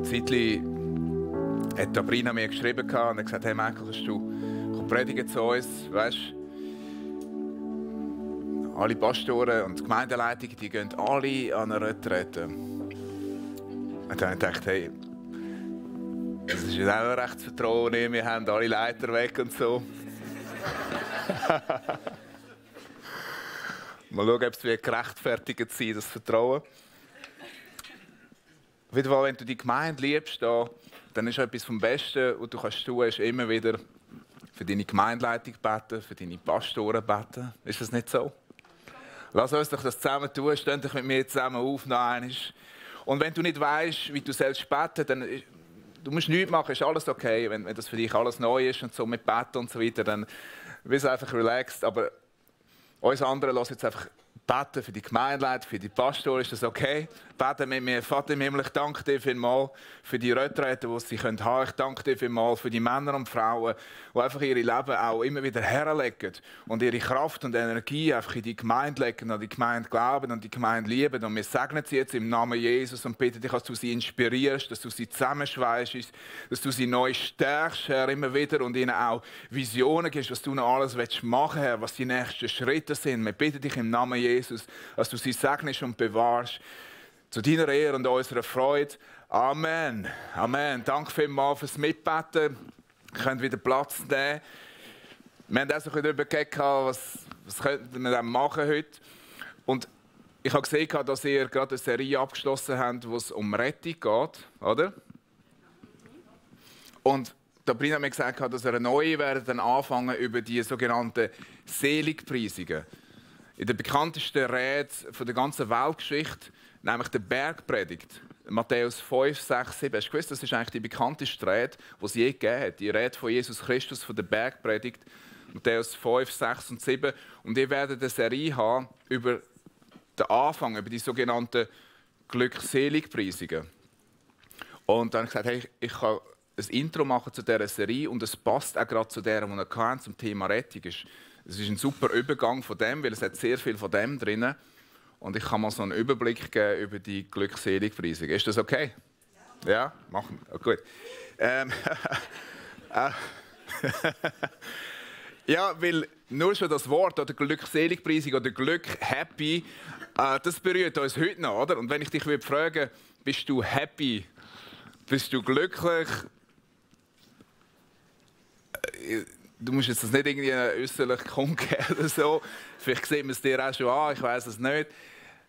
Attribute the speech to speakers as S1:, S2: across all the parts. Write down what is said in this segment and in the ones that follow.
S1: Zeitchen hat Sabrina mir geschrieben und hat gesagt, hey Michael, kannst du predigen zu uns? Weißt, alle Pastoren und Gemeindeleitungen, die gehen alle an eine Retrette. Und dann habe ich gedacht, hey, das ist ja auch ein Rechtsvertrauen, wir haben alle Leiter weg und so. Mal schauen, ob es gerechtfertigt sein, das Vertrauen. Auf jeden Fall, wenn du die Gemeinde liebst, dann ist etwas vom Besten, was du tun kannst, immer wieder für deine Gemeindeleitung beten, für deine Pastoren beten. Ist das nicht so? Lass uns doch das zusammen tun, steh dich mit mir zusammen auf noch einmal. Und wenn du nicht weißt, wie du selbst beten, dann du musst nichts machen, ist alles okay. Wenn das für dich alles neu ist und so mit Beten und so weiter, dann bist du einfach relaxed. Aber uns anderen lassen jetzt einfach beten für die Gemeindeleitung, für die Pastoren, ist das okay? Beten mit mir. Vater im Himmel, ich danke dir vielmals für die Retreten, die sie haben können. Ich danke dir vielmals für die Männer und Frauen, die einfach ihre Leben auch immer wieder herlegen und ihre Kraft und Energie einfach in die Gemeinde legen, an die Gemeinde glauben und die Gemeinde lieben. Und wir segnen sie jetzt im Namen Jesus und bitten dich, dass du sie inspirierst, dass du sie zusammenschweißt, dass du sie neu stärkst, Herr, immer wieder und ihnen auch Visionen gibst, was du noch alles machen willst, Herr, was die nächsten Schritte sind. Wir bitten dich im Namen Jesus, dass du sie segnest und bewahrst. Zu deiner Ehre und unserer Freude. Amen. Amen. Danke vielmals fürs Mitbeten. Ihr könnt wieder Platz nehmen. Wir haben auch so darüber geredet, was könnten wir dann machen heute. Und ich habe gesehen, dass ihr gerade eine Serie abgeschlossen habt, wo es um Rettung geht. Oder? Und Sabrina hat mir gesagt, dass er eine neue werden anfangen über die sogenannten Seligpreisungen. In der bekanntesten Rede der ganzen Weltgeschichte, nämlich der Bergpredigt, Matthäus 5, 6, 7. Hast du gewusst, das ist eigentlich die bekannteste Rede, die es je gegeben hat. Die Rede von Jesus Christus von der Bergpredigt, Matthäus 5, 6 und 7. Und ihr werdet eine Serie haben über den Anfang, über die sogenannten Glückseligpreisungen. Und dann habe ich gesagt, hey, ich kann ein Intro machen zu dieser Serie und es passt auch gerade zu der, die wir hatten, zum Thema Rettung. Es ist ein super Übergang von dem, weil es hat sehr viel von dem drin. Und ich kann mal so einen Überblick geben über die Glückseligpreisung. Ist das okay? Ja, ja? Machen wir. Oh, gut. Ja, weil nur schon das Wort oder Glückseligpreisung oder Glück, happy, das berührt uns heute noch, oder? Und wenn ich dich fragen würde, bist du happy? Bist du glücklich? Du musst jetzt das nicht irgendwie äußerlich kundgeben oder so. Vielleicht sieht man es dir auch schon an, ich weiß es nicht.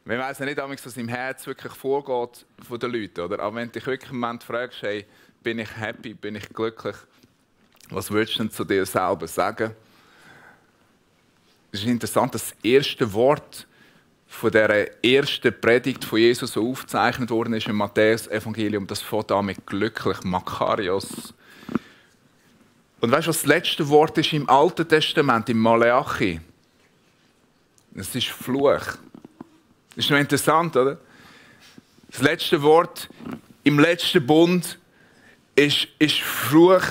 S1: Wir wissen nicht, was im Herz wirklich vorgeht von den Leuten. Oder? Aber wenn du dich wirklich im Moment fragst, hey, bin ich happy, bin ich glücklich, was würdest du denn zu dir selber sagen? Es ist interessant, das erste Wort von der ersten Predigt von Jesus, die aufgezeichnet worden ist im Matthäus-Evangelium, das fängt an mit glücklich, Makarios. Und weißt du, was das letzte Wort ist im Alten Testament, im Maleachi? Es ist Fluch. Das ist noch interessant, oder? Das letzte Wort im letzten Bund ist Fluch.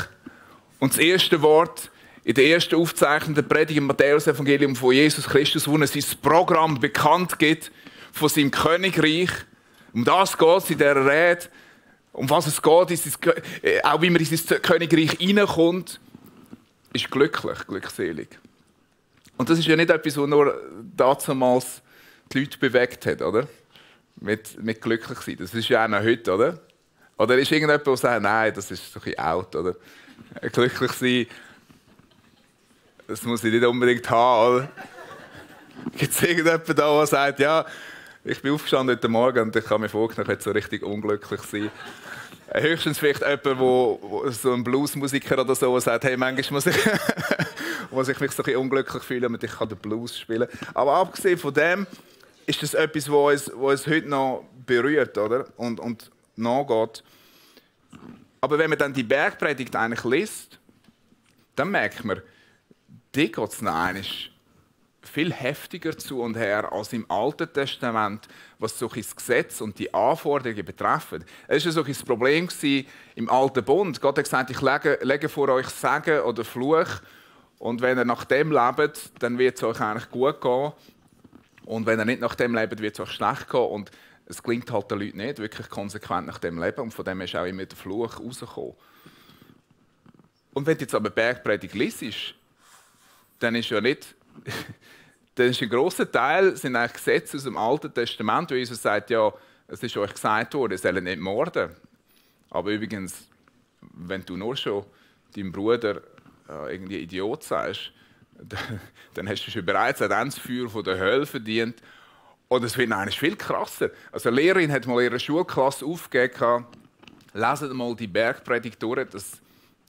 S1: Und das erste Wort in der ersten aufzeichnenden Predigt im Matthäus-Evangelium von Jesus Christus, wo er sein Programm bekannt gibt von seinem Königreich. Um das geht es in dieser Rede. Um was es geht, auch wie man in sein Königreich hineinkommt, ist glücklich, glückselig. Und das ist ja nicht etwas, was nur damals die Leute bewegt hat, oder? Mit glücklich sein. Das ist ja auch noch heute, oder? Oder ist irgendjemand, der sagt, nein, das ist so ein bisschen out, oder? Glücklich sein, das muss ich nicht unbedingt haben, oder? Gibt es irgendjemanden da, der sagt, ja, ich bin aufgestanden heute Morgen und ich habe mir vorgenommen, ich möchte so richtig unglücklich sein. Höchstens vielleicht jemand, wo so ein Bluesmusiker oder so, der sagt, hey, manchmal muss ich mich so ein bisschen unglücklich fühlen und ich kann den Blues spielen. Aber abgesehen von dem ist das etwas, was uns heute noch berührt, oder? Und nachgeht. Aber wenn man dann die Bergpredigt eigentlich liest, dann merkt man, die geht es noch einmal viel heftiger zu und her als im Alten Testament, was so das Gesetz und die Anforderungen betreffen. Es war so ein Problem im Alten Bund. Gott hat gesagt, ich lege vor euch Segen oder Fluch und wenn ihr nach dem lebt, dann wird es euch eigentlich gut gehen und wenn ihr nicht nach dem lebt, wird es euch schlecht gehen. Und Es gelingt halt den Leuten nicht, wirklich konsequent nach dem Leben. Und von dem ist auch immer der Fluch rausgekommen. Und wenn du jetzt aber Bergpredigt liest, dann ist ja nicht... dann ist ein grosser Teil sind eigentlich Gesetze aus dem Alten Testament, wo Jesus sagt, ja, es ist euch gesagt worden, ihr sollt nicht morden. Aber übrigens, wenn du nur schon deinem Bruder irgendwie Idiot sagst, dann hast du schon bereits ein Feuer von der Hölle verdient. Und es wird eigentlich viel krasser. Also eine Lehrerin hat mal ihre Schulklasse aufgegeben, leset mal die Bergpredigt durch. Das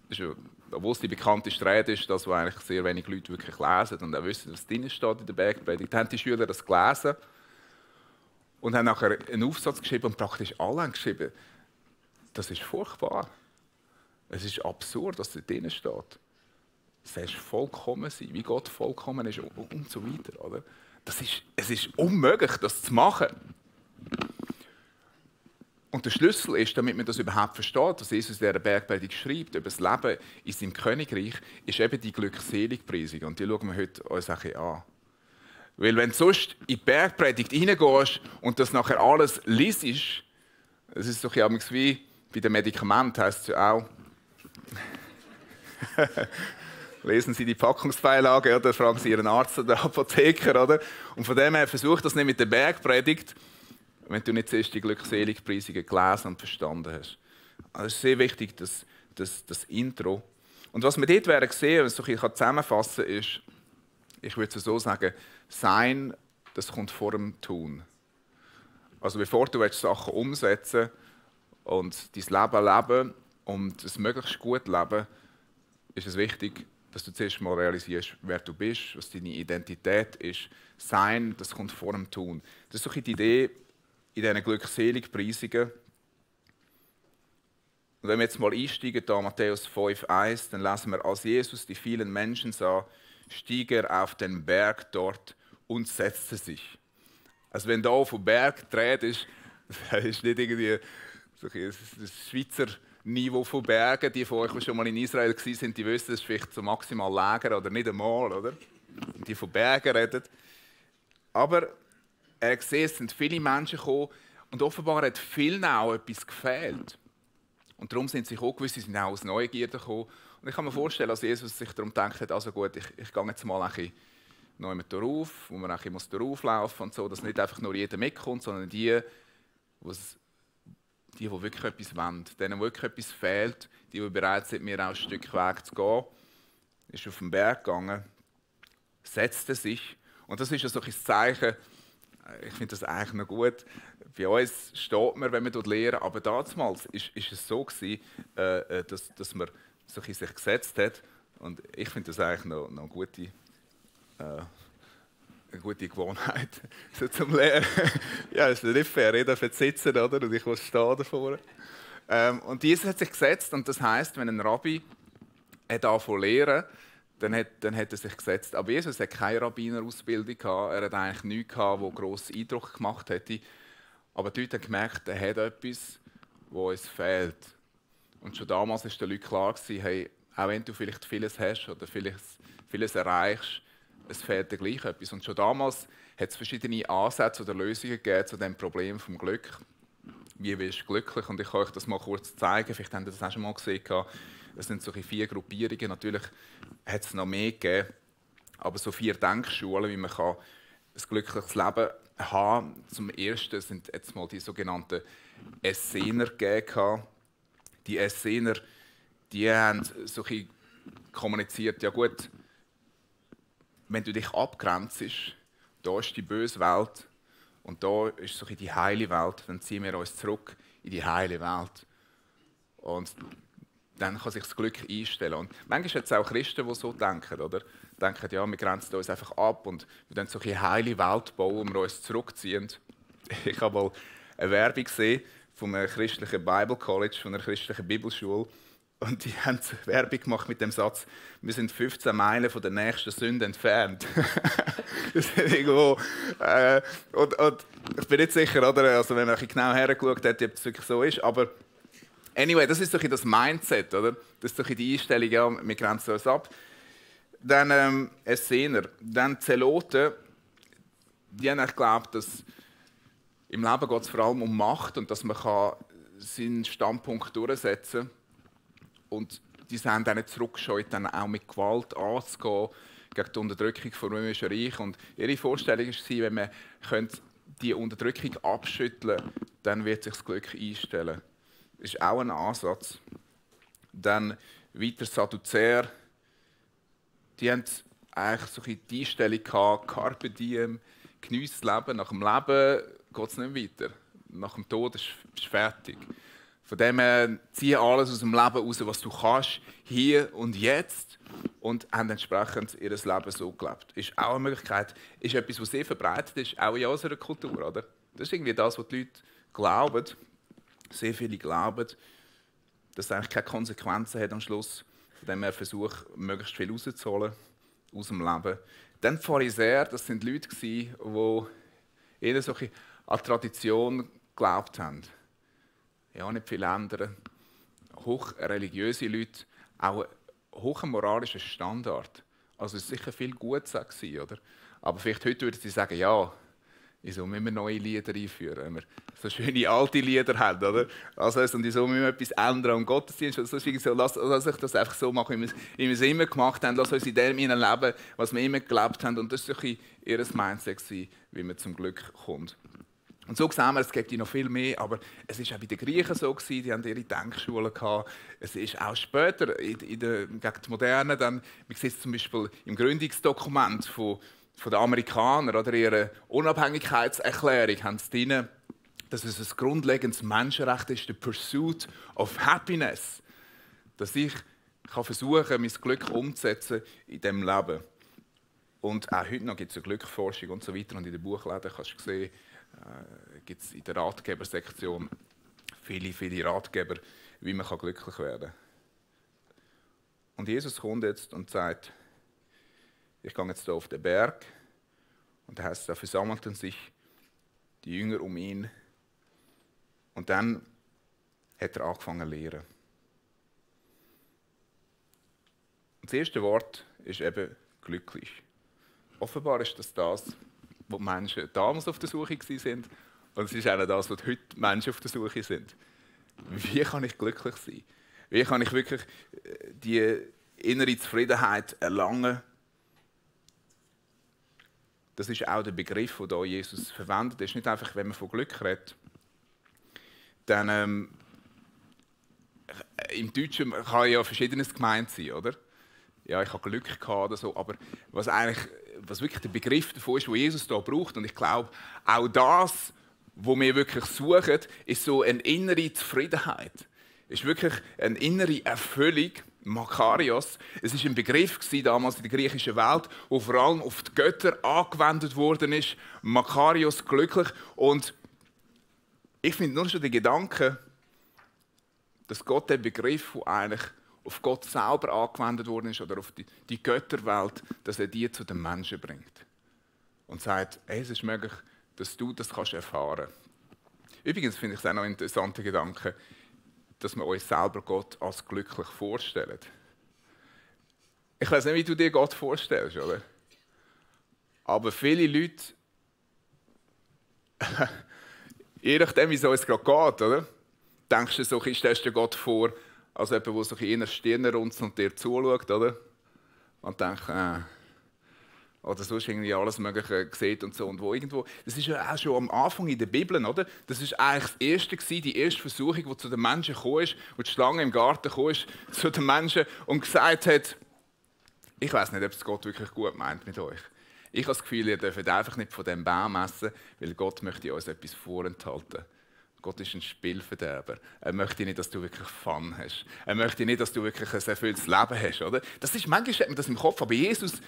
S1: ist ja, obwohl es die bekannteste Rede ist, das, was eigentlich sehr wenig Leute wirklich lesen und auch wissen, was drin steht in der Bergpredigt. Da haben die Schüler das gelesen und haben nachher einen Aufsatz geschrieben und praktisch alle haben geschrieben, das ist furchtbar. Es ist absurd, was da drin steht. Es soll vollkommen sein, wie Gott vollkommen ist und so weiter. Oder? Es ist unmöglich, das zu machen. Und der Schlüssel ist, damit man das überhaupt versteht, was Jesus in dieser Bergpredigt schreibt, über das Leben in seinem Königreich, ist eben die Glückseligpreisung. Und die schauen wir heute uns ein bisschen an. Weil wenn du sonst in die Bergpredigt reingehst und das nachher alles liest, es ist so ein bisschen wie bei den Medikamenten, heisst es ja auch, lesen Sie die Packungsbeilage oder fragen Sie Ihren Arzt oder Apotheker. Oder? Und von dem her versuch das nicht mit der Bergpredigt, wenn du nicht zuerst die Glückseligpreisungen gelesen und verstanden hast. Also es ist sehr wichtig, das Intro. Und was wir dort werden sehen, wenn ich es so zusammenfassen kann, ist, ich würde es so sagen, Sein, das kommt vor dem Tun. Also bevor du Sachen umsetzen und dein Leben leben und es möglichst gut leben, ist es wichtig, dass du zuerst mal realisierst, wer du bist, was deine Identität ist. Sein, das kommt vor dem Tun. Das ist so die Idee in diesen Glückseligpreisungen. Und wenn wir jetzt mal einsteigen, da Matthäus 5,1, dann lesen wir, als Jesus die vielen Menschen sah, stieg er auf den Berg dort und setzte sich. Also wenn da vom Berg dreht ist, das ist nicht irgendwie so das Schweizer Niveau von Bergen. Die von euch, die schon mal in Israel waren, die wissen, das ist vielleicht so maximal Lager oder nicht einmal, oder? Die von Bergen reden. Aber er hat gesehen, es sind viele Menschen gekommen und offenbar hat vielen auch etwas gefehlt. Und darum sind sich auch gewisse, sind auch aus Neugierde gekommen. Und ich kann mir vorstellen, dass Jesus sich darum gedacht hat, also gut, ich gehe jetzt mal ein bisschen noch einmal darauf, wo man ein bisschen darauf laufen und so, dass nicht einfach nur jeder mitkommt, sondern die wirklich etwas wollen, denen wirklich etwas fehlt, die bereit sind, mir auch ein Stück Weg zu gehen, ist auf den Berg gegangen, setzte sich. Und das ist ja so ein Zeichen, ich finde das eigentlich noch gut. Bei uns steht man, wenn wir dort lehren, aber damals ist es so gewesen, dass man sich gesetzt hat. Und ich finde das eigentlich noch eine gute Gewohnheit so zum Lehren. Ja, es ist nicht fair, jeder darf jetzt sitzen, oder? Und ich muss stehen davor. Und Jesus hat sich gesetzt, und das heisst, wenn ein Rabbi anfängt lehren, dann hat er sich gesetzt. Aber Jesus hat keine Rabbinerausbildung gehabt. Er hat eigentlich nichts gehabt, das grossen Eindruck gemacht hätte. Aber dort hat er gemerkt, er hat etwas, das uns fehlt. Und schon damals war den Leuten klar, hey, auch wenn du vielleicht vieles hast oder vieles erreichst, es fehlt dir gleich etwas. Und schon damals hat es verschiedene Ansätze oder Lösungen gegeben zu dem Problem vom Glück. Wie wirst du glücklich? Und ich kann euch das mal kurz zeigen. Vielleicht habt ihr das auch schon mal gesehen. Es sind so 4 Gruppierungen. Natürlich hat es noch mehr gegeben. Aber so 4 Denkschulen, wie man kann ein glückliches Leben haben. Zum Ersten sind jetzt mal die sogenannten Essener gegeben. Die Essener, die haben so kommuniziert, ja gut, wenn du dich abgrenzt, da ist die böse Welt und da ist so die heile Welt, dann ziehen wir uns zurück in die heile Welt. Und dann kann sich das Glück einstellen. Und manchmal hat es auch Christen, die so denken, oder? Denken, ja, wir grenzen uns einfach ab und wir dann so eine heile Welt bauen, wo wir uns zurückziehen. Ich habe mal eine Werbung gesehen von einem christlichen Bible College, von einer christlichen Bibelschule. Und die haben Werbung gemacht mit dem Satz, wir sind 15 Meilen von der nächsten Sünde entfernt. Das ist irgendwo, und ich bin nicht sicher, oder? Also wenn man genau hergeschaut hat, ob es wirklich so ist. Aber anyway, das ist so das Mindset, oder? Das ist so die Einstellung, ja, wir grenzen uns ab. Dann Essener, dann Zeloten, die haben geglaubt, dass Im Leben geht es vor allem um Macht und dass man seinen Standpunkt durchsetzen kann. Und diese haben dann nicht zurückgescheut, dann auch mit Gewalt anzugehen gegen die Unterdrückung des Römischen Reiches. Und ihre Vorstellung war, wenn man die Unterdrückung abschütteln könnte, dann wird sich das Glück einstellen. Das ist auch ein Ansatz. Dann weiter Sadduzäer. Die haben eigentlich so die Einstellung gehabt, Carpe diem, geniesse das Leben. Nach dem Leben geht es nicht weiter. Nach dem Tod ist es fertig. Von dem her zieh alles aus dem Leben raus, was du kannst, hier und jetzt. Und haben entsprechend ihr Leben so gelebt. Ist auch eine Möglichkeit, ist etwas, was sehr verbreitet ist, auch in unserer Kultur. Oder? Das ist irgendwie das, was die Leute glauben. Sehr viele glauben, dass es eigentlich keine Konsequenzen hat am Schluss. Von dem her versucht, möglichst viel rauszuholen aus dem Leben. Dann die Pharisäer, das sind Leute, die eher so an Tradition geglaubt haben. Ja, nicht viel ändern. Hochreligiöse Leute, auch ein hoher moralischer Standard. Also es war sicher viel Gutes, oder? Aber vielleicht heute würden sie sagen, ja, wieso müssen wir neue Lieder einführen, wenn wir so schöne alte Lieder haben, oder? Also wieso müssen wir etwas ändern am Gottesdienst? Also, lass ich das einfach so machen, wie wir es immer gemacht haben. Lass uns in dem leben, was wir immer gelebt haben. Und das war ihr Mindset, wie man zum Glück kommt. Und so sehen wir, es gibt noch viel mehr, aber es war auch bei den Griechen so, die haben ihre Denkschulen gehabt. Es ist auch später, gegen die Moderne, dann, man sieht es zum Beispiel im Gründungsdokument von den Amerikanern oder ihrer Unabhängigkeitserklärung, haben sie drin, dass es ein grundlegendes Menschenrecht ist, the pursuit of happiness. Dass ich versuchen kann, mein Glück umzusetzen in diesem Leben. Und auch heute noch gibt es eine Glückforschung und so weiter. Und in den Buchläden kannst du sehen, gibt es in der Ratgebersektion viele Ratgeber, wie man glücklich werden kann. Und Jesus kommt jetzt und sagt, ich gehe jetzt hier auf den Berg. Und da versammelten sich die Jünger um ihn. Und dann hat er angefangen zu lehren. Und das erste Wort ist eben glücklich. Offenbar ist das, wo die Menschen damals auf der Suche waren. Und es ist auch das, wo heute Menschen auf der Suche sind. Wie kann ich glücklich sein? Wie kann ich wirklich die innere Zufriedenheit erlangen? Das ist auch der Begriff, den hier Jesus verwendet. Das ist nicht einfach, wenn man von Glück redet. Dann, im Deutschen kann ja Verschiedenes gemeint sein, oder? Ja, ich habe Glück gehabt oder so, aber was wirklich der Begriff davon ist, den Jesus hier braucht, und ich glaube, auch das, was wir wirklich suchen, ist so eine innere Zufriedenheit. Es ist wirklich eine innere Erfüllung, Makarios. Es war ein Begriff damals in der griechischen Welt, der vor allem auf die Götter angewendet worden ist. Makarios, glücklich. Und ich finde nur schon den Gedanken, dass Gott den Begriff, der eigentlich auf Gott selber angewendet worden ist oder auf die Götterwelt, dass er die zu den Menschen bringt. Und sagt, hey, es ist möglich, dass du das erfahren kannst. Übrigens finde ich es auch noch ein interessanter Gedanke, dass wir uns selber Gott als glücklich vorstellen. Ich weiß nicht, wie du dir Gott vorstellst, oder? Aber viele Leute, je nachdem, wie es uns gerade geht, oder? Denkst du so, stellst du dir Gott vor, als jemand, der so in der Stirn runzelt und dir zuschaut, oder? Und denkt, oder sonst irgendwie alles Mögliche sieht und so. Und wo irgendwo, das ist ja auch schon am Anfang in der Bibel, oder? Das ist eigentlich das Erste gewesen, die erste Versuchung, die zu den Menschen gekommen ist, wo die Schlange im Garten gekommen ist, zu den Menschen und gesagt hat, ich weiß nicht, ob es Gott wirklich gut meint mit euch. Ich habe das Gefühl, ihr dürft einfach nicht von diesem Baum essen, weil Gott möchte uns etwas vorenthalten. Gott ist ein Spielverderber. Er möchte nicht, dass du wirklich Fun hast. Er möchte nicht, dass du wirklich ein erfülltes Leben hast. Oder? Das ist, manchmal hat man das im Kopf, aber Jesus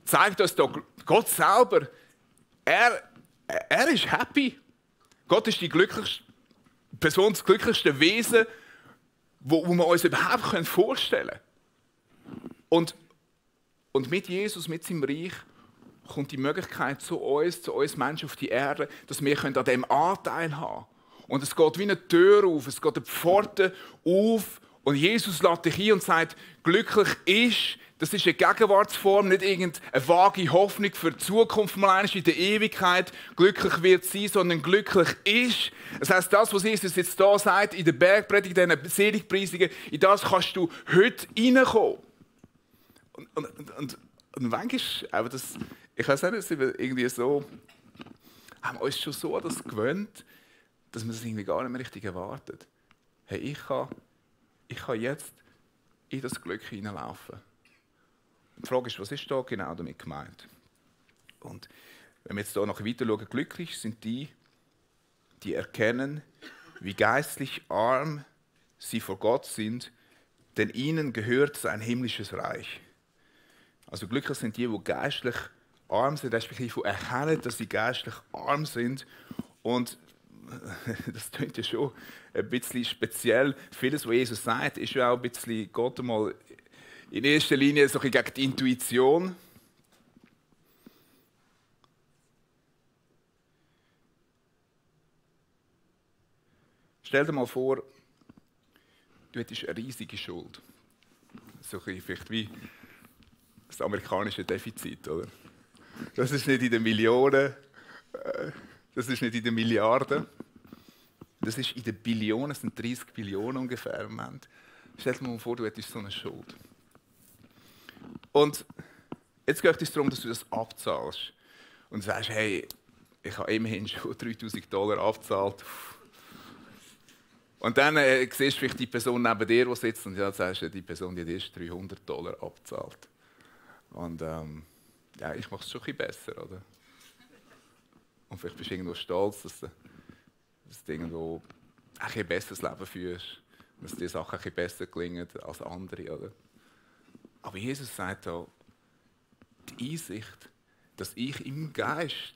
S1: zeigt uns da, Gott selber, er ist happy. Gott ist die glücklichste Person, das glücklichste Wesen, wo wir uns überhaupt vorstellen können. Und mit Jesus, mit seinem Reich, kommt die Möglichkeit zu uns Menschen auf die Erde, dass wir an dem Anteil haben können. Und es geht wie eine Tür auf, es geht eine Pforte auf Und Jesus lädt dich ein und sagt, glücklich ist, das ist eine Gegenwartsform, nicht irgendeine vage Hoffnung für die Zukunft, mal einmal in der Ewigkeit glücklich wird sein, sondern glücklich ist. Das heisst, das, was Jesus jetzt hier sagt, in der Bergpredigt, in diesen Seligpreisungen, in das kannst du heute reinkommen. Und manchmal, aber das, ich weiß nicht, sind wir irgendwie so, haben wir uns schon so an das gewöhnt, dass man das irgendwie gar nicht mehr richtig erwartet. Hey, ich kann jetzt in das Glück hineinlaufen. Die Frage ist, was ist da genau damit gemeint? Und wenn wir jetzt hier noch weiter schauen, glücklich sind die, die erkennen, wie geistlich arm sie vor Gott sind, denn ihnen gehört sein himmlisches Reich. Also glücklich sind die geistlich arm sind, respektive erkennen, dass sie geistlich arm sind. Und das klingt ja schon ein bisschen speziell. Vieles, was Jesus sagt, ist ja auch ein bisschen, Gott einmal in erster Linie so gegen die Intuition. Stell dir mal vor, du hättest eine riesige Schuld. So vielleicht wie das amerikanische Defizit, oder? Das ist nicht in den Millionen, das ist nicht in den Milliarden, das ist in den Billionen, das sind 30 Billionen ungefähr im Moment. Stell dir mal vor, du hättest so eine Schuld. Und jetzt geht es darum, dass du das abzahlst. Und sagst, hey, ich habe immerhin schon $3.000 abgezahlt. Und dann siehst du vielleicht die Person neben dir, die sitzt, und ja, sagst du, die Person, die hat erst $300 abgezahlt. Und ja, ich mache es schon ein bisschen besser, oder? Und vielleicht bist du irgendwo stolz, dass du irgendwo ein besseres Leben führst, dass dir Sachen ein besser gelingen als andere, oder? Aber Jesus sagt da, die Einsicht, dass ich im Geist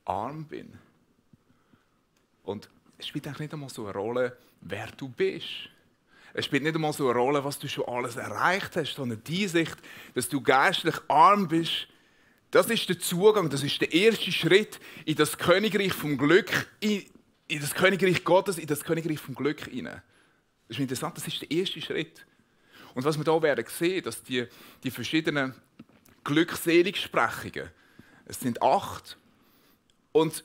S1: arm bin. Und es spielt eigentlich nicht einmal so eine Rolle, wer du bist. Es spielt nicht einmal so eine Rolle, was du schon alles erreicht hast, sondern die Einsicht, dass du geistlich arm bist, das ist der Zugang, das ist der erste Schritt in das Königreich vom Glück, in das Königreich Gottes, in das Königreich vom Glück hinein. Das ist interessant, das ist der erste Schritt. Und was wir hier werden sehen, dass die verschiedenen Glückseligsprechungen, es sind 8, und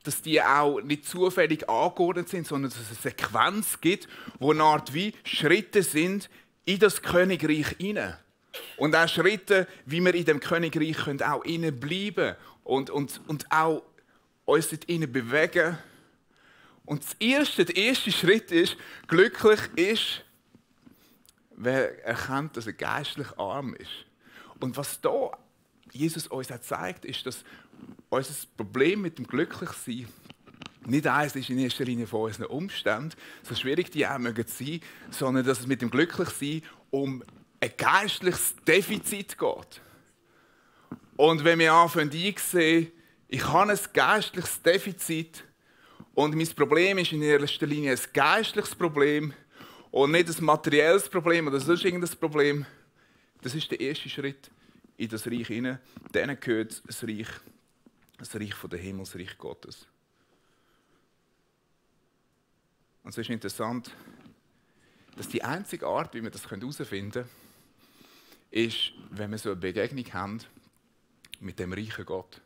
S1: dass die auch nicht zufällig angeordnet sind, sondern dass es eine Sequenz gibt, wo eine Art wie Schritte sind in das Königreich hinein. Und auch Schritte, wie wir in dem Königreich können auch innen bleiben und auch uns dort innen bewegen. Und der erste Schritt ist, glücklich ist, wer erkennt, dass er geistlich arm ist. Und was da Jesus uns auch zeigt, ist, dass unser Problem mit dem Glücklichsein nicht eins ist in erster Linie von unseren Umständen, so schwierig die auch mögen sein, sondern dass es mit dem Glücklichsein um ein geistliches Defizit geht. Und wenn wir anfangen einzusehen, ich habe ein geistliches Defizit und mein Problem ist in erster Linie ein geistliches Problem und nicht ein materielles Problem oder sonst irgendein Problem, das ist der erste Schritt in das Reich hinein. Denen gehört das Reich der Himmel, das Reich Gottes. Und es ist interessant, dass die einzige Art, wie wir das herausfinden können, ist, wenn wir so eine Begegnung haben mit dem reichen Gott.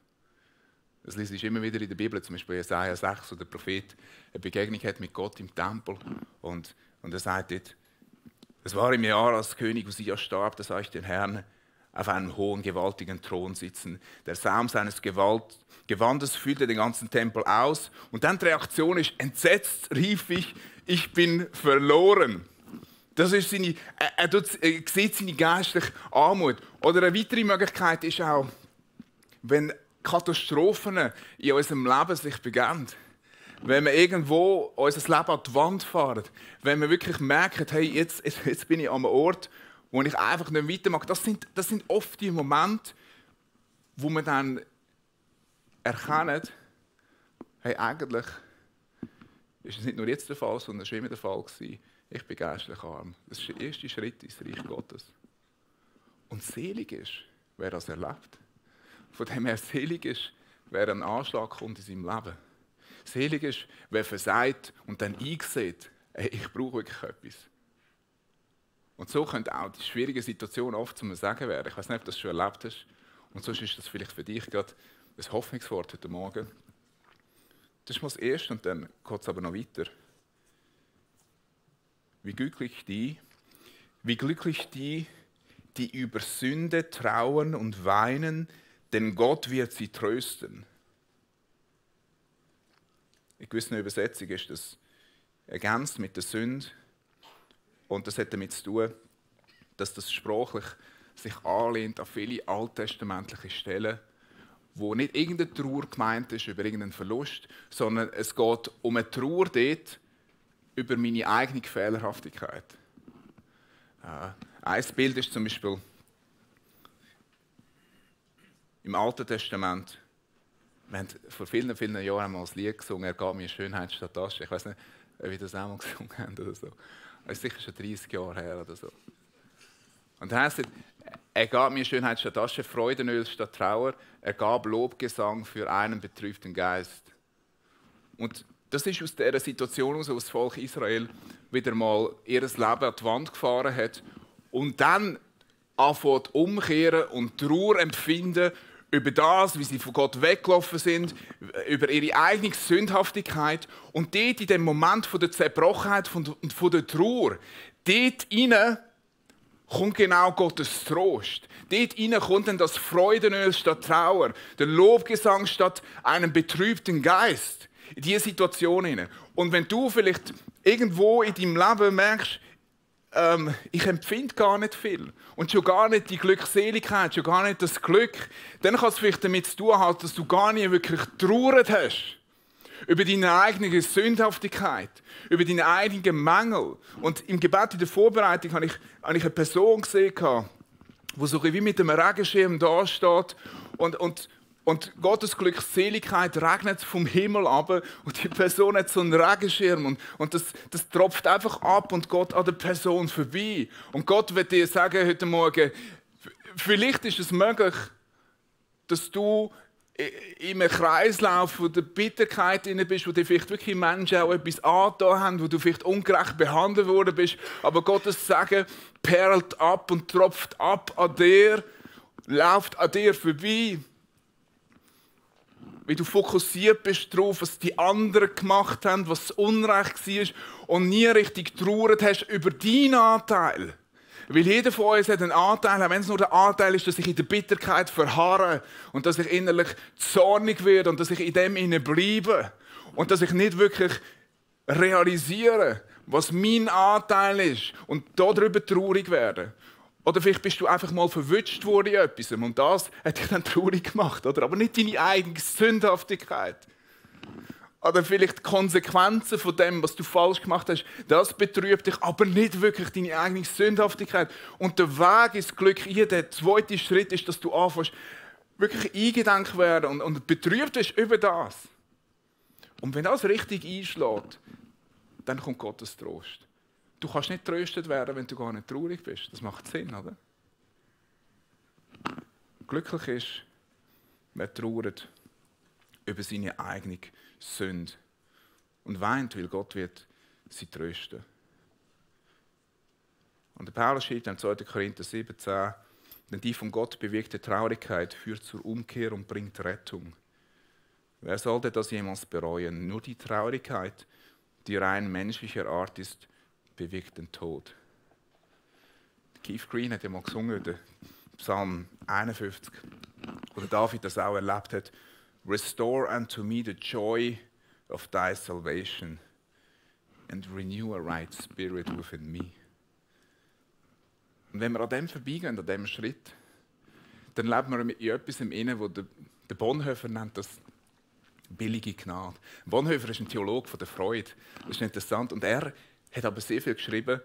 S1: Das liest immer wieder in der Bibel, zum Beispiel Jesaja 6, wo der Prophet eine Begegnung hat mit Gott im Tempel. Und er sagt dort, es war im Jahr, als König Usia starb, da sah ich den Herrn auf einem hohen, gewaltigen Thron sitzen. Der Saum seines Gewandes füllte den ganzen Tempel aus. Und dann die Reaktion ist, entsetzt rief ich bin verloren. Das ist er sieht seine geistliche Armut. Oder eine weitere Möglichkeit ist auch, wenn Katastrophen in unserem Leben sich begegnen. Wenn wir irgendwo unser Leben an die Wand fahren. Wenn wir wirklich merken, hey, jetzt bin ich an einem Ort, wo ich einfach nicht weitermache. Das sind oft die Momente, wo man dann erkennt, hey, eigentlich ist es nicht nur jetzt der Fall, sondern es war immer der Fall gewesen. Ich bin geistlich arm. Das ist der erste Schritt ins Reich Gottes. Und selig ist, wer das erlebt. Von dem her selig ist, wer einen Anschlag kommt in seinem Leben. Selig ist, wer versagt und dann einsieht, hey, ich brauche wirklich etwas. Und so können auch die schwierigen Situationen oft zum Sagen werden. Ich weiß nicht, ob du das schon erlebt hast. Und sonst ist das vielleicht für dich gerade ein Hoffnungswort heute Morgen. Das ist mal das Erste und dann geht es aber noch weiter. Wie glücklich die, die über Sünde trauern und weinen, denn Gott wird sie trösten. In gewissen Übersetzungen ist das ergänzt mit der Sünde. Und das hat damit zu tun, dass das sprachlich sich anlehnt an viele alttestamentliche Stellen, wo nicht irgendeine Trauer gemeint ist über irgendeinen Verlust, sondern es geht um eine Trauer dort über meine eigene Fehlerhaftigkeit. Ein Bild ist zum Beispiel im Alten Testament. Wir haben vor vielen, vielen Jahren einmal ein Lied gesungen, «Er gab mir Schönheit statt Asche». Ich weiß nicht, ob wir das auch mal gesungen haben oder so. Das ist sicher schon 30 Jahre her oder so. Und da heisst es, er gab mir Schönheit statt Asche, Freudenöl statt Trauer, er gab Lobgesang für einen betrübten Geist. Und das ist aus dieser Situation heraus, wo das Volk Israel wieder mal ihr Leben an die Wand gefahren hat und dann anfängt umkehren und Trauer empfinden über das, wie sie von Gott weggelaufen sind, über ihre eigene Sündhaftigkeit. Und dort in dem Moment von der Zerbrochenheit und von der Trauer, dort hinein kommt genau Gottes Trost. Dort hinein kommt dann das Freudenöl statt Trauer, der Lobgesang statt einem betrübten Geist. In diese Situation hinein. Und wenn du vielleicht irgendwo in deinem Leben merkst, ich empfinde gar nicht viel und schon gar nicht die Glückseligkeit, schon gar nicht das Glück, dann kann es vielleicht damit zu tun haben, dass du gar nicht wirklich getrauert hast über deine eigene Sündhaftigkeit, über deine eigenen Mängel. Und im Gebet in der Vorbereitung habe ich eine Person gesehen, die so wie mit einem Regenschirm da steht und Gottes Glückseligkeit regnet vom Himmel ab und die Person hat so einen Regenschirm und das tropft einfach ab und geht an der Person vorbei. Und Gott wird dir sagen heute Morgen, vielleicht ist es möglich, dass du in einem Kreislauf der Bitterkeit bist, wo dir vielleicht wirklich Menschen auch etwas angetan haben, wo du vielleicht ungerecht behandelt worden bist, aber Gottes Segen perlt ab und tropft ab an dir, läuft an dir vorbei. Wie du fokussiert bist darauf, was die anderen gemacht haben, was Unrecht war und nie richtig getrauert hast über deinen Anteil. Weil jeder von uns hat einen Anteil, auch wenn es nur der Anteil ist, dass ich in der Bitterkeit verharre und dass ich innerlich zornig werde und dass ich in dem inne bleibe und dass ich nicht wirklich realisiere, was mein Anteil ist und darüber traurig werde. Oder vielleicht bist du einfach mal verwünscht worden in etwas und das hat dich dann traurig gemacht, oder? Aber nicht deine eigene Sündhaftigkeit. Oder vielleicht die Konsequenzen von dem, was du falsch gemacht hast, das betrübt dich, aber nicht wirklich deine eigene Sündhaftigkeit. Und der Weg ins Glück hier, der zweite Schritt ist, dass du anfängst, wirklich eingedenk werden und betrübt bist über das. Und wenn das richtig einschlägt, dann kommt Gottes Trost. Du kannst nicht tröstet werden, wenn du gar nicht traurig bist. Das macht Sinn, oder? Glücklich ist, wer trauert über seine eigene Sünde und weint, weil Gott wird sie trösten. Und der Paulus schreibt im 2. Korinther 17, denn die von Gott bewirkte Traurigkeit führt zur Umkehr und bringt Rettung. Wer sollte das jemals bereuen? Nur die Traurigkeit, die rein menschlicher Art ist, bewirkt den Tod. Keith Green hat ja mal gesungen, den Psalm 51, wo David das auch erlebt hat. Restore unto me the joy of thy salvation and renew a right spirit within me. Und wenn wir an dem vorbeigehen, an diesem Schritt, dann leben wir in etwas im Innen, wo der Bonhoeffer nennt das billige Gnade. Bonhoeffer ist ein Theologe von der Freude. Das ist interessant. Und er hat aber sehr viel geschrieben,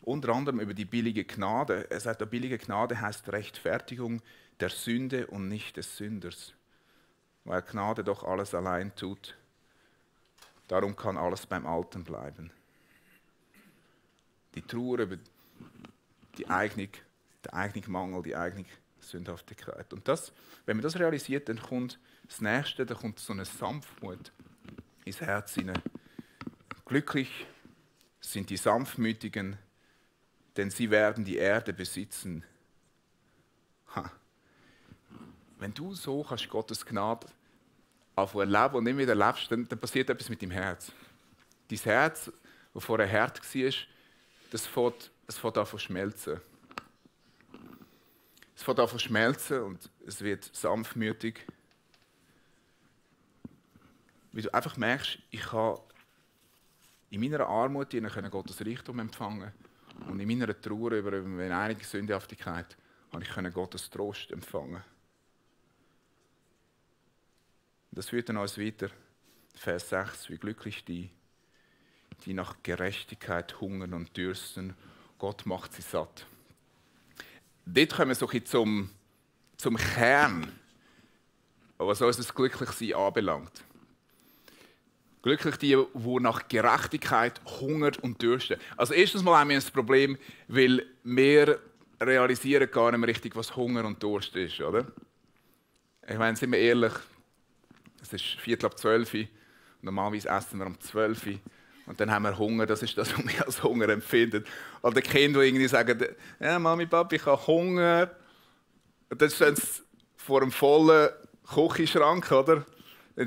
S1: unter anderem über die billige Gnade. Er sagt, die billige Gnade heißt Rechtfertigung der Sünde und nicht des Sünders. Weil Gnade doch alles allein tut. Darum kann alles beim Alten bleiben. Die Trauer über den eigenen Mangel, die eigene Sündhaftigkeit. Und das, wenn man das realisiert, dann kommt das Nächste, dann kommt so eine Sanftmut ins Herz hinein. Glücklich sind die Sanftmütigen, denn sie werden die Erde besitzen. Wenn du so kannst Gottes Gnade erleben und nicht wieder lebst, dann passiert etwas mit deinem Herz. Dein Herz, das vorher hart war, das fängt an zu schmelzen. Es fängt an zu schmelzen und es wird sanftmütig. Weil du einfach merkst, ich kann in meiner Armut Gottes Reichtum empfangen und in meiner Trauer über meine eigene Sündhaftigkeit konnte ich Gottes Trost empfangen. Das führt dann uns weiter. Vers 6, wie glücklich die nach Gerechtigkeit hungern und dürsten. Gott macht sie satt. Dort kommen wir so ein bisschen zum Kern, was unser Glücklichsein anbelangt. Glücklich die nach Gerechtigkeit hungern und dürsten. Also erstens mal haben wir ein Problem, weil wir realisieren gar nicht mehr richtig, was Hunger und Durst ist, oder? Ich meine, sind wir ehrlich, es ist 11:45, normalerweise essen wir um 12 Uhr und dann haben wir Hunger, das ist das, was wir als Hunger empfinden. Oder Kinder, die irgendwie sagen, ja, Mami, Papi, ich habe Hunger. Und dann stehen sie vor einem vollen Küchenschrank, oder?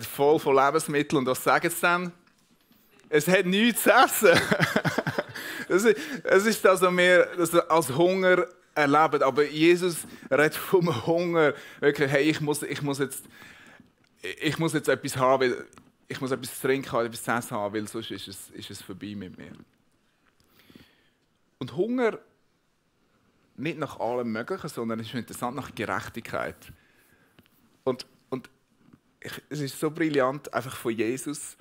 S1: Voll von Lebensmitteln. Und was sagen sie dann? Es hat nichts zu essen. Das ist das, was wir als Hunger erleben. Aber Jesus redet vom Hunger. Wirklich, hey, ich muss jetzt etwas haben, ich muss etwas zu trinken haben, etwas zu essen haben, weil sonst ist es vorbei mit mir. Und Hunger nicht nach allem Möglichen, sondern es ist interessant nach Gerechtigkeit. Und es ist so brillant, einfach von Jesus,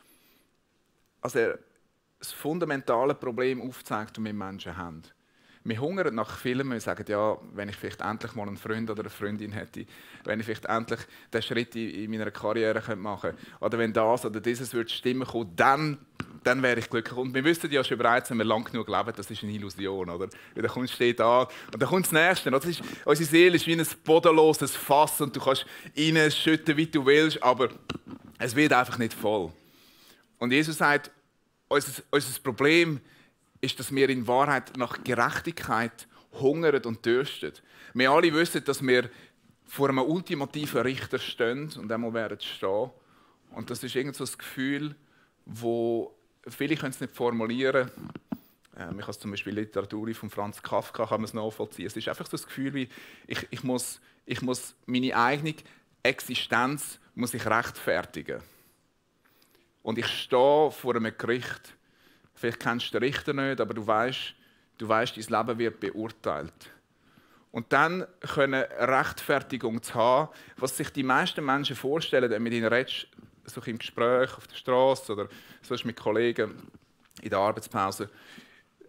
S1: als er das fundamentale Problem aufzeigt, das wir Menschen haben. Wir hungern nach Filmen, wir sagen, ja, wenn ich vielleicht endlich mal einen Freund oder eine Freundin hätte, wenn ich vielleicht endlich den Schritt in meiner Karriere machen könnte, oder wenn das oder dieses würde stimmen kommen, dann wäre ich glücklich. Und wir wissen ja schon bereits, wenn wir lang genug leben, das ist eine Illusion, oder? Dann kommst du steht an und dann kommt das Nächste. Unsere Seele ist wie ein bodenloses Fass und du kannst reinschütten, wie du willst, aber es wird einfach nicht voll. Und Jesus sagt, unser Problem ist, dass wir in Wahrheit nach Gerechtigkeit hungern und dürsten. Wir alle wissen, dass wir vor einem ultimativen Richter stehen und einmal werden stehen. Und das ist irgend so das Gefühl, wo viele können es nicht formulieren. Man kann es zum Beispiel Literatur von Franz Kafka kann man es nachvollziehen. Es ist einfach so das Gefühl, wie ich muss meine eigene Existenz muss ich rechtfertigen. Und ich stehe vor einem Gericht. Vielleicht kennst du den Richter nicht, aber du weißt, dein Leben wird beurteilt. Und dann eine Rechtfertigung zu haben, was sich die meisten Menschen vorstellen, wenn du mit ihnen redest, so im Gespräch auf der Straße oder sonst mit Kollegen in der Arbeitspause,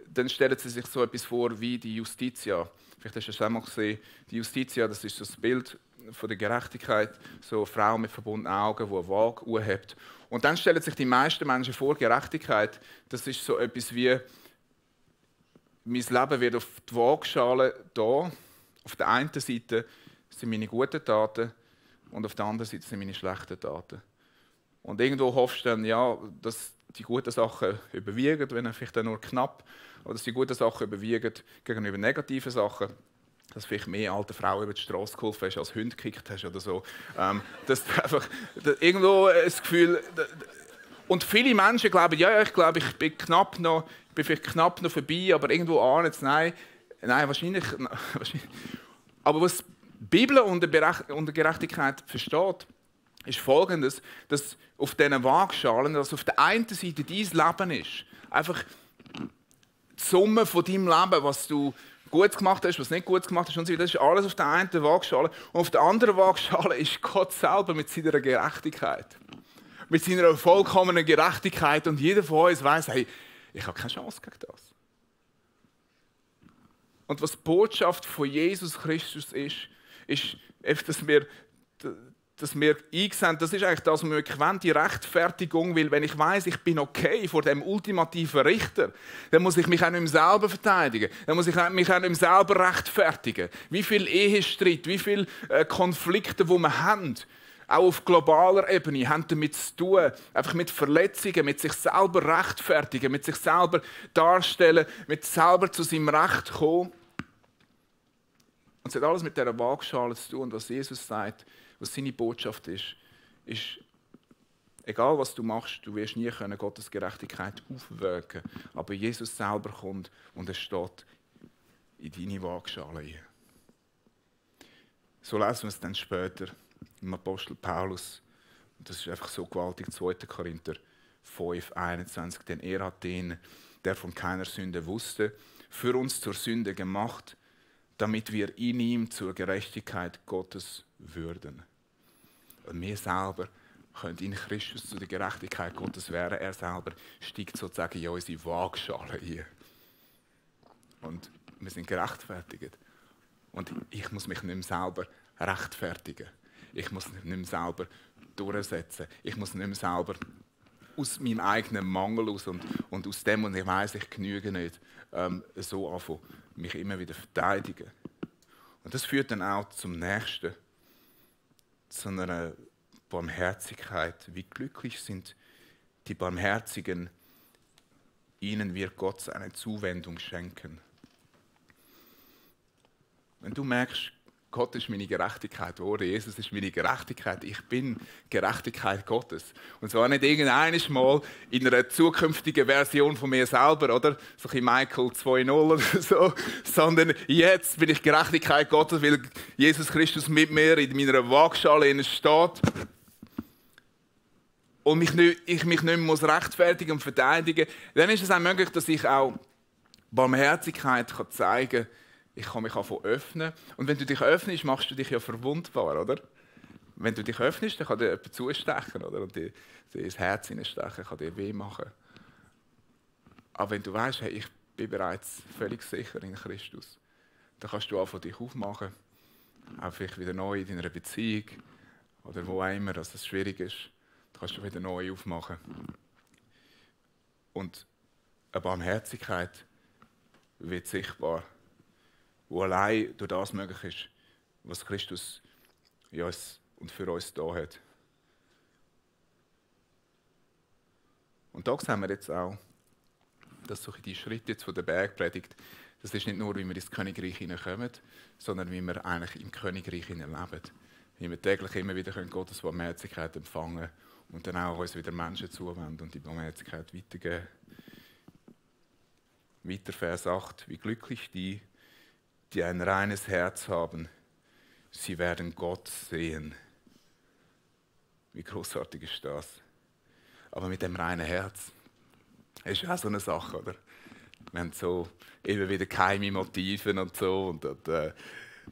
S1: dann stellen sie sich so etwas vor wie die Justitia. Vielleicht hast du es einmal gesehen. Die Justitia, das ist so das Bild von der Gerechtigkeit, so eine Frau mit verbundenen Augen, die eine Waage anhebt. Und dann stellen sich die meisten Menschen vor, Gerechtigkeit, das ist so etwas wie, mein Leben wird auf die Waagschale da. Auf der einen Seite sind meine guten Taten und auf der anderen Seite sind meine schlechten Taten. Und irgendwo hoffst du dann, ja, dass die guten Sachen überwiegen, wenn vielleicht nur knapp, oder dass die guten Sachen überwiegen gegenüber negativen Sachen. Dass du vielleicht mehr alte Frauen über die Straße geholfen hast, als Hunde gekickt hast oder so. Dass du einfach irgendwo das Gefühl... Und viele Menschen glauben, ja, ich glaube, ich bin vielleicht knapp noch vorbei, aber irgendwo ahnen es, nein, wahrscheinlich. Aber was die Bibel unter Gerechtigkeit versteht, ist Folgendes, dass auf diesen Waagschalen, dass auf der einen Seite dein Leben ist, einfach die Summe von deinem Leben, was du gut gemacht hast, was nicht gut gemacht hast und so weiter, das ist alles auf der einen Waagschale. Und auf der anderen Waagschale ist Gott selber mit seiner Gerechtigkeit. Mit seiner vollkommenen Gerechtigkeit. Und jeder von uns weiss, hey, ich habe keine Chance gegen das. Und was die Botschaft von Jesus Christus ist dass wir einsehen, das ist eigentlich das, was wir wirklich wollen, die Rechtfertigung, weil wenn ich weiss, ich bin okay vor dem ultimativen Richter, dann muss ich mich auch nicht mehr selber verteidigen, dann muss ich mich auch nicht mehr selber rechtfertigen. Wie viel Ehestreit, wie viele Konflikte, die wir haben, auch auf globaler Ebene, haben damit zu tun, einfach mit Verletzungen, mit sich selber rechtfertigen, mit sich selber darstellen, mit selber zu seinem Recht kommen. Und es hat alles mit dieser Waagschale zu tun. Und was Jesus sagt, was seine Botschaft ist, egal was du machst, du wirst nie können Gottes Gerechtigkeit aufwägen. Aber Jesus selber kommt und er steht in deine Waagschale ein. So lesen wir es dann später im Apostel Paulus. Und das ist einfach so gewaltig, 2. Korinther 5, 21. Denn er hat den, der von keiner Sünde wusste, für uns zur Sünde gemacht, damit wir in ihm zur Gerechtigkeit Gottes würden. Und wir selber können in Christus zu der Gerechtigkeit Gottes werden. Er selber steigt sozusagen in unsere Waagschale ein. Und wir sind gerechtfertigt. Und ich muss mich nicht mehr selber rechtfertigen. Ich muss nicht mehr selber durchsetzen. Ich muss nicht mehr selber aus meinem eigenen Mangel aus und aus dem, und ich weiss, ich genüge nicht, so anfangen, mich immer wieder verteidigen. Und das führt dann auch zum Nächsten, zu einer Barmherzigkeit. Wie glücklich sind die Barmherzigen, ihnen wird Gott seine Zuwendung schenken. Wenn du merkst, Gott ist meine Gerechtigkeit geworden, Jesus ist meine Gerechtigkeit, ich bin Gerechtigkeit Gottes. Und zwar nicht irgendeines Mal in einer zukünftigen Version von mir selber, oder? So ein Michael 2.0 oder so, sondern jetzt bin ich Gerechtigkeit Gottes, weil Jesus Christus mit mir in meiner Waagschale steht. Und ich mich nicht mehr rechtfertigen und verteidigen muss, dann ist es auch möglich, dass ich auch Barmherzigkeit zeigen kann. Ich kann mich öffnen. Und wenn du dich öffnest, machst du dich ja verwundbar, oder? Wenn du dich öffnest, dann kann dir jemand zustechen, oder? Und dir ins Herz hineinstechen, kann dir weh machen. Aber wenn du weißt, hey, ich bin bereits völlig sicher in Christus, dann kannst du anfangen, dich aufmachen. Auch vielleicht wieder neu in deiner Beziehung oder wo auch immer, dass es schwierig ist. Dann kannst du wieder neu aufmachen. Und eine Barmherzigkeit wird sichtbar, wo allein durch das möglich ist, was Christus in uns und für uns da hat. Und da sehen wir jetzt auch, dass so die Schritte jetzt von der Bergpredigt, das ist nicht nur, wie wir ins Königreich hineinkommen, sondern wie wir eigentlich im Königreich hineinleben. Wie wir täglich immer wieder Gottes Barmherzigkeit empfangen können und dann auch uns wieder Menschen zuwenden und die Barmherzigkeit weitergeben. Weiter Vers 8, wie glücklich die ein reines Herz haben, sie werden Gott sehen. Wie großartig ist das? Aber mit dem reinen Herz, das ist auch so eine Sache, oder? Wir haben so immer wieder geheime Motive und so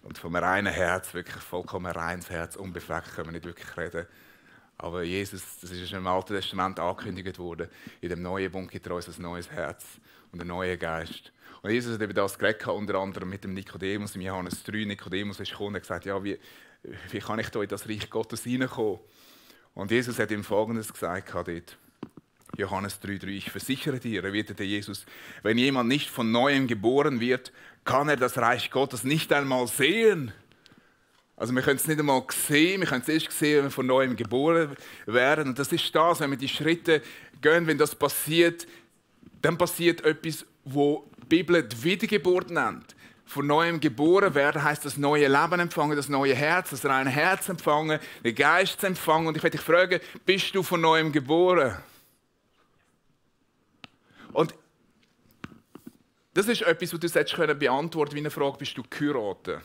S1: und vom reinen Herz, wirklich vollkommen reines Herz, unbefleckt können wir nicht wirklich reden. Aber Jesus, das ist schon im Alten Testament angekündigt worden, in dem neuen Bund gibt er uns ein neues Herz und einen neuen Geist. Und Jesus hat über das geredet, unter anderem mit dem Nikodemus, im Johannes 3. Nikodemus ist gekommen und hat gesagt, ja, wie kann ich da in das Reich Gottes hineinkommen? Und Jesus hat ihm Folgendes gesagt dort. Johannes 3,3, ich versichere dir, erwiderte Jesus, wenn jemand nicht von Neuem geboren wird, kann er das Reich Gottes nicht einmal sehen. Also wir können es nicht einmal sehen, wir können es erst sehen, wenn wir von Neuem geboren werden. Und das ist das, wenn wir die Schritte gehen, wenn das passiert, dann passiert etwas, wo die Bibel die Wiedergeburt nennt. Von Neuem geboren werden heisst das neue Leben empfangen, das neue Herz, das reine Herz empfangen, den Geist empfangen. Und ich werde dich fragen, bist du von Neuem geboren? Und das ist etwas, was du beantworten können, wie eine Frage, bist du geheiratet?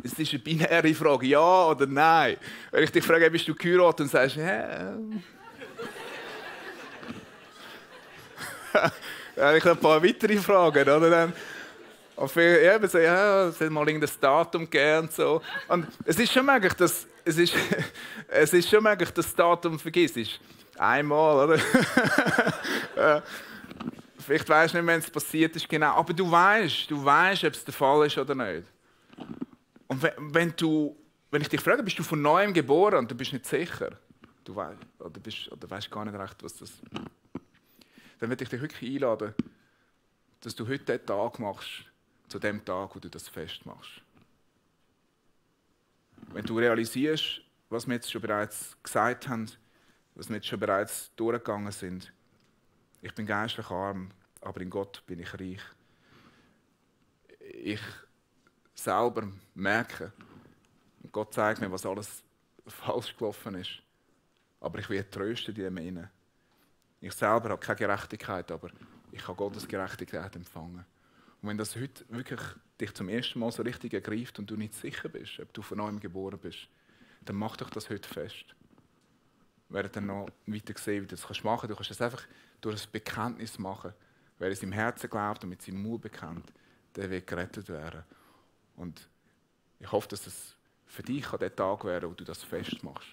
S1: Es ist eine binäre Frage, ja oder nein. Wenn ich dich frage, bist du geheiratet, und sagst, ja. Ich habe ein paar weitere Fragen, oder? Dann, ja, so, ja, es hat mal irgendein Datum gegeben und so. Und es ist schon möglich, dass das Datum vergisst. Einmal, oder? Vielleicht weisst du nicht, wenn es passiert ist, genau. Aber du weißt, ob es der Fall ist oder nicht. Und wenn ich dich frage, bist du von Neuem geboren und du bist nicht sicher, du weißt, oder weißt gar nicht recht, was das ist, dann würde ich dich wirklich einladen, dass du heute den Tag machst, zu dem Tag, wo du das Fest machst. Wenn du realisierst, was wir jetzt schon bereits gesagt haben, was wir jetzt schon bereits durchgegangen sind. Ich bin geistlich arm, aber in Gott bin ich reich. Ich selber merke, und Gott zeigt mir, was alles falsch gelaufen ist. Aber ich werde trösten in dem Innen. Ich selber habe keine Gerechtigkeit, aber ich habe Gottes Gerechtigkeit empfangen. Und wenn das heute wirklich dich zum ersten Mal so richtig ergreift und du nicht sicher bist, ob du von neuem geboren bist, dann mach doch das heute fest. Wir werden dann noch weiter sehen, wie du das machen kannst. Du kannst das einfach durch ein Bekenntnis machen. Wer es im Herzen glaubt und mit seinem Mund bekennt, der wird gerettet werden. Und ich hoffe, dass es für dich der Tag wäre, wo du das festmachst.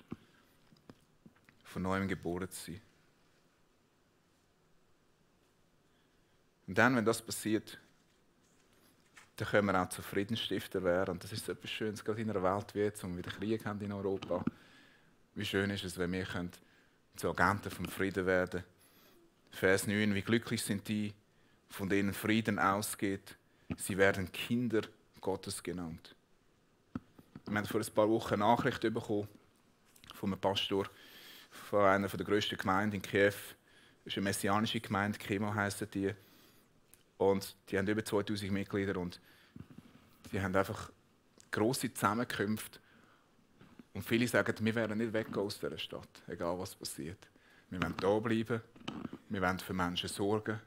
S1: Von neuem geboren zu sein. Und dann, wenn das passiert, dann können wir auch zu Friedensstifter werden. Und das ist so etwas Schönes, gerade in einer Welt wie jetzt, wo wir wieder Krieg haben in Europa. Wie schön ist es, wenn wir zu Agenten vom Frieden werden können. Vers 9, wie glücklich sind die, von denen Frieden ausgeht. Sie werden Kinder Gottes genannt. Wir haben vor ein paar Wochen eine Nachricht bekommen von einem Pastor von einer der grössten Gemeinden in Kiew. Das ist eine messianische Gemeinde, Kemo heissen die. Und die haben über 2000 Mitglieder und die haben einfach grosse Zusammenkünfte. Und viele sagen, wir werden nicht weggehen aus dieser Stadt, egal was passiert. Wir wollen da bleiben, wir wollen für Menschen sorgen,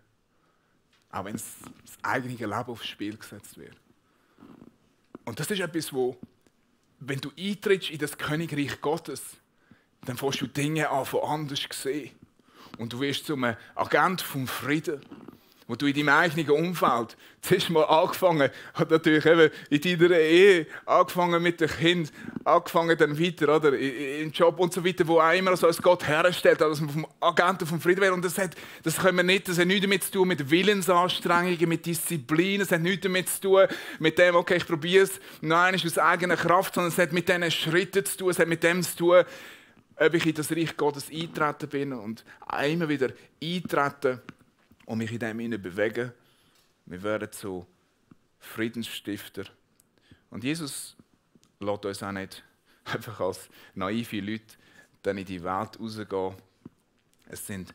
S1: auch wenn das eigene Leben aufs Spiel gesetzt wird. Und das ist etwas, wo, wenn du eintrittst in das Königreich Gottes, dann fängst du Dinge an von anders zu sehen. Und du wirst zum Agent vom Frieden, wo du in deinem eigenen Umfeld zuerst mal angefangen hast, natürlich eben in deiner Ehe, angefangen mit dem Kind, angefangen dann weiter, oder, im Job und so weiter, wo auch immer so als Gott herstellt, dass man vom Agenten vom Frieden wäre. Und das hat nichts damit zu tun mit Willensanstrengungen, mit Disziplin, es hat nichts damit zu tun mit dem, okay, ich probiere es, nein, ist aus eigener Kraft, sondern es hat mit diesen Schritten zu tun, es hat mit dem zu tun, ob ich in das Reich Gottes eintreten bin und immer wieder eintreten und mich in dem hinein bewegen. Wir werden zu Friedensstifter. Und Jesus lässt uns auch nicht einfach als naive Leute dann in die Welt rausgehen. Es sind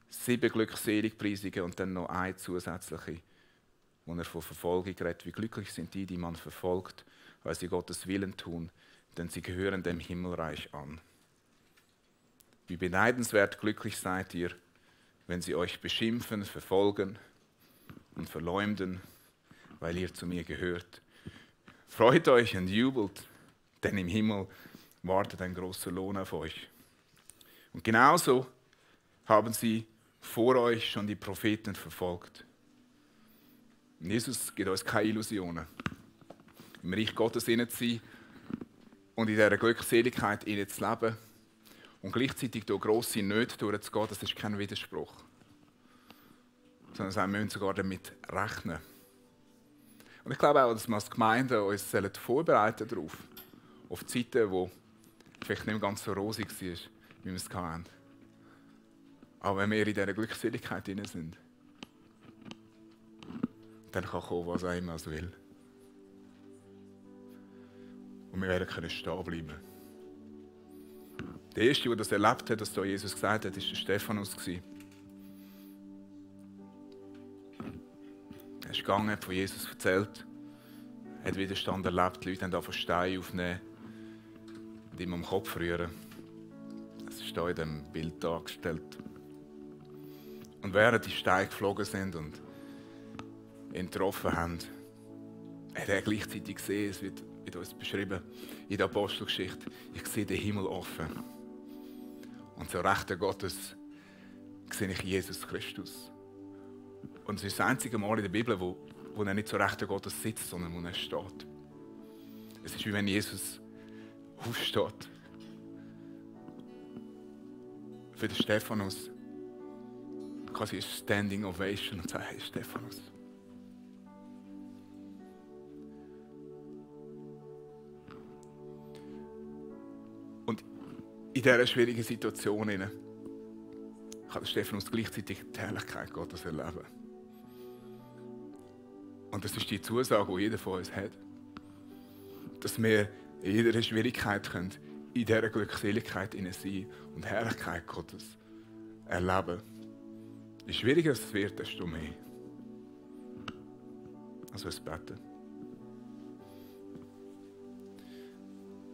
S1: 7 Glückseligpreisungen und dann noch eine zusätzliche, wo er von Verfolgung redet. Wie glücklich sind die, die man verfolgt, weil sie Gottes Willen tun, denn sie gehören dem Himmelreich an. Wie beneidenswert glücklich seid ihr, wenn sie euch beschimpfen, verfolgen und verleumden, weil ihr zu mir gehört. Freut euch und jubelt, denn im Himmel wartet ein großer Lohn auf euch. Und genauso haben sie vor euch schon die Propheten verfolgt. Und Jesus gibt uns keine Illusionen. Im Reich Gottes zu sein und in dieser Glückseligkeit zu leben, und gleichzeitig durch grosse Nöte durchzugehen, das ist kein Widerspruch. Sondern wir müssen sogar damit rechnen. Und ich glaube auch, dass wir als Gemeinde uns vorbereiten darauf, auf Zeiten, wo vielleicht nicht ganz so rosig war, wie wir es hatten. Aber wenn wir in dieser Glückseligkeit drin sind, dann kann kommen, was auch immer es will. Und wir werden können stehen bleiben. Der Erste, der das erlebt hat, dass da Jesus gesagt hat, war der Stephanus. Er ist gegangen, hat von Jesus erzählt, hat Widerstand erlebt, die Leute haben angefangen Steine aufnehmen und ihm am Kopf rühren. Das ist hier in diesem Bild dargestellt. Und während die Steine geflogen sind und ihn getroffen haben, hat er gleichzeitig gesehen, es wird uns beschrieben in der Apostelgeschichte, ich sehe den Himmel offen. Und zur Rechten Gottes sehe ich Jesus Christus. Und es ist das einzige Mal in der Bibel, wo er nicht zur Rechten Gottes sitzt, sondern wo er steht. Es ist wie wenn Jesus aufsteht. Für den Stephanus quasi eine Standing Ovation und sagt, hey Stephanus. Und in dieser schwierigen Situation kann der Stephanus gleichzeitig die Herrlichkeit Gottes erleben. Und das ist die Zusage, die jeder von uns hat. Dass wir in jeder Schwierigkeit in in dieser Glückseligkeit sein und die Herrlichkeit Gottes erleben. Je schwieriger es wird, desto mehr. Also es beten.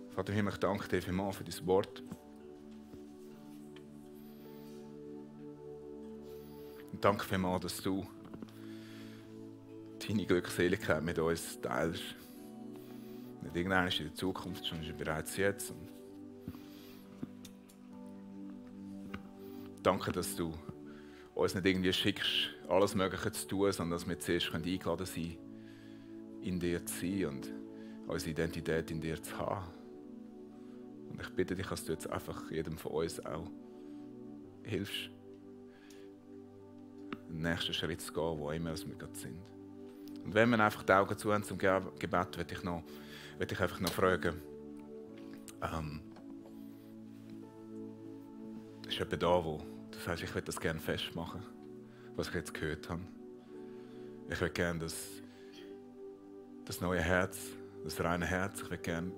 S1: Vater im Himmel, ich danke dir vielmals für dein Wort. Und danke vielmals, dass du deine Glückseligkeit mit uns teilst. Nicht irgendwann in der Zukunft, sondern bereits jetzt. Und danke, dass du uns nicht irgendwie schickst, alles Mögliche zu tun, sondern dass wir zuerst eingeladen sein können, in dir zu sein und unsere Identität in dir zu haben. Und ich bitte dich, dass du jetzt einfach jedem von uns auch hilfst, den nächsten Schritt zu gehen, wo immer wir gerade sind. Und wenn wir einfach die Augen zu haben zum Gebet, würde ich einfach noch fragen, ist jemand da, wo du sagst, ich würde das gerne festmachen, was ich jetzt gehört habe. Ich würde gerne das neue Herz, das reine Herz, ich würde gerne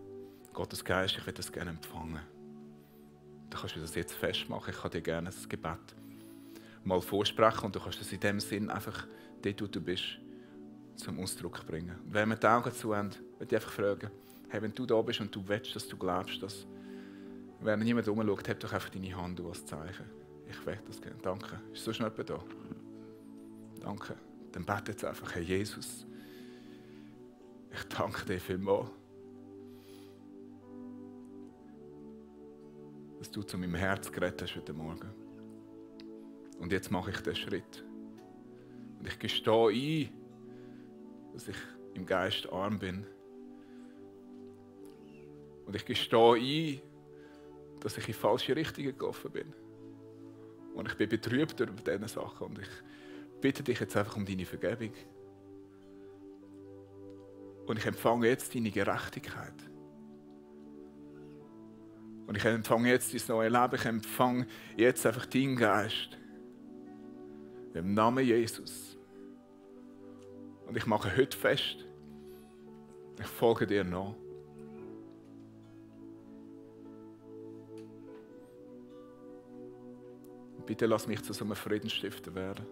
S1: Gottes Geist, ich würde das gerne empfangen. Dann kannst du das jetzt festmachen. Ich kann dir gerne das Gebet mal vorsprechen und du kannst das in dem Sinn einfach dort, wo du bist, zum Ausdruck bringen. Und wenn wir die Augen zu haben, würde ich einfach fragen, hey, wenn du da bist und du willst, dass du glaubst, dass wenn niemand rumschaut, heb doch einfach deine Hand als Zeichen. Ich will das gerne. Danke. Ist sonst noch jemand da? Danke. Dann bete jetzt einfach, Herr Jesus, ich danke dir vielmals, dass du zu meinem Herz geredet hast heute Morgen. Und jetzt mache ich den Schritt. Und ich gestehe ein, dass ich im Geist arm bin. Und ich gestehe ein, dass ich in falsche Richtungen gelaufen bin. Und ich bin betrübt über diese Sachen. Und ich bitte dich jetzt einfach um deine Vergebung. Und ich empfange jetzt deine Gerechtigkeit. Und ich empfange jetzt dein neue Leben. Ich empfange jetzt einfach deinen Geist. Im Namen Jesus. Und ich mache heute fest, ich folge dir nach. Bitte lass mich zu so einem Friedensstifter werden.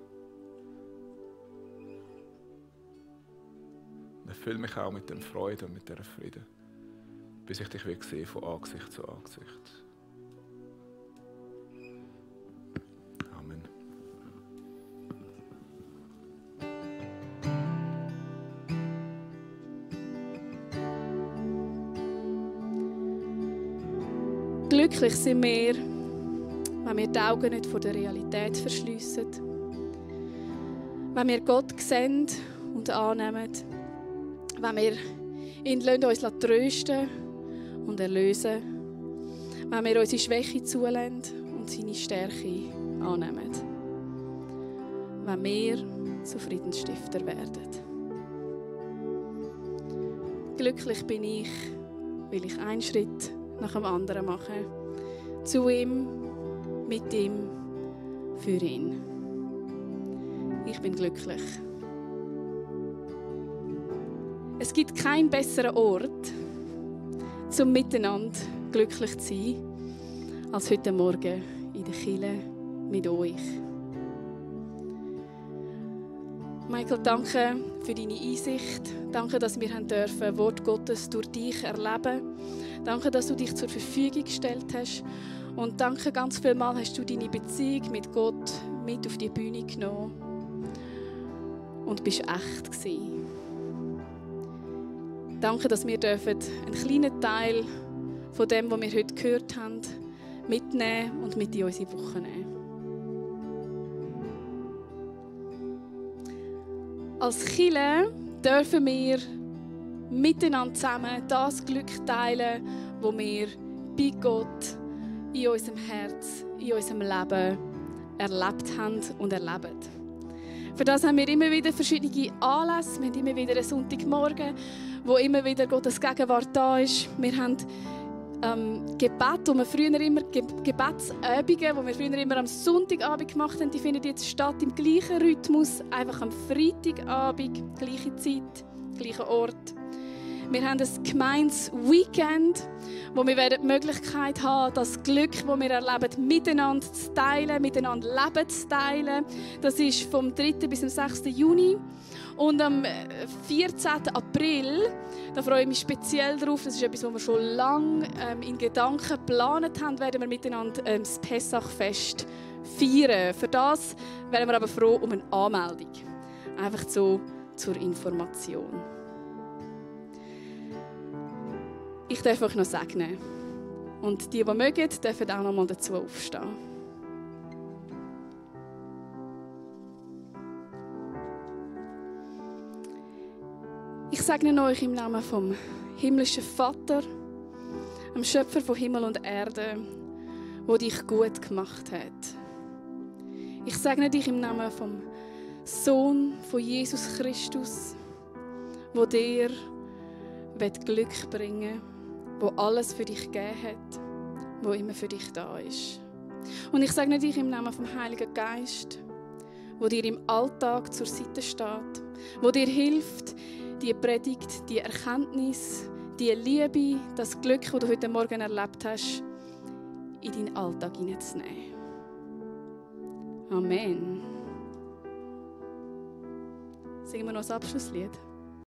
S1: Und erfülle mich auch mit der Freude und mit dieser Frieden, bis ich dich wirklich sehe von Angesicht zu Angesicht. Amen.
S2: Glücklich sind wir, wenn wir die Augen nicht vor der Realität verschliessen. Wenn wir Gott sehen und annehmen. Wenn wir ihn uns trösten und erlösen. Wenn wir unsere Schwäche zulassen und seine Stärke annehmen. Wenn wir zu Friedensstifter werden. Glücklich bin ich, weil ich einen Schritt nach dem anderen mache. Zu ihm, mit ihm, für ihn. Ich bin glücklich. Es gibt keinen besseren Ort, zum miteinander glücklich zu sein, als heute Morgen in der Kirche mit euch. Michael, danke für deine Einsicht. Danke, dass wir das Wort Gottes durch dich erleben. Danke, dass du dich zur Verfügung gestellt hast. Und danke ganz vielmals, hast du deine Beziehung mit Gott mit auf die Bühne genommen. Und bist echt gewesen. Danke, dass wir einen kleinen Teil von dem, was wir heute gehört haben, mitnehmen und mit in unsere Woche nehmen. Als Kirche dürfen wir miteinander zusammen das Glück teilen, das wir bei Gott in unserem Herz, in unserem Leben erlebt haben und erleben. Für das haben wir immer wieder verschiedene Anlässe. Wir haben immer wieder einen Sonntagmorgen, wo immer wieder Gottes Gegenwart da ist. Wir haben Gebet, wo wir früher immer Gebetsübungen, die wir früher immer am Sonntagabend gemacht haben, die finden jetzt statt im gleichen Rhythmus, einfach am Freitagabend, gleiche Zeit, gleicher Ort. Wir haben ein Gemeindes-Weekend, wo wir die Möglichkeit haben, das Glück, das wir erleben, miteinander zu teilen, miteinander Leben zu teilen. Das ist vom 3. bis zum 6. Juni. Und am 14. April, da freue ich mich speziell darauf, das ist etwas, was wir schon lange in Gedanken geplant haben, werden wir miteinander das Pessachfest feiern. Für das wären wir aber froh um eine Anmeldung. Einfach so zur Information. Ich darf euch noch segnen. Und die mögen, dürfen auch noch mal dazu aufstehen. Ich segne euch im Namen vom himmlischen Vater, dem Schöpfer von Himmel und Erde, der dich gut gemacht hat. Ich segne dich im Namen vom Sohn von Jesus Christus, der dir Glück bringen will, der alles für dich gegeben hat, der immer für dich da ist. Und ich segne dich im Namen vom Heiligen Geist, der dir im Alltag zur Seite steht, der dir hilft, die Predigt, die Erkenntnis, die Liebe, das Glück, das du heute Morgen erlebt hast, in deinen Alltag hineinzunehmen. Amen. Singen wir noch das Abschlusslied.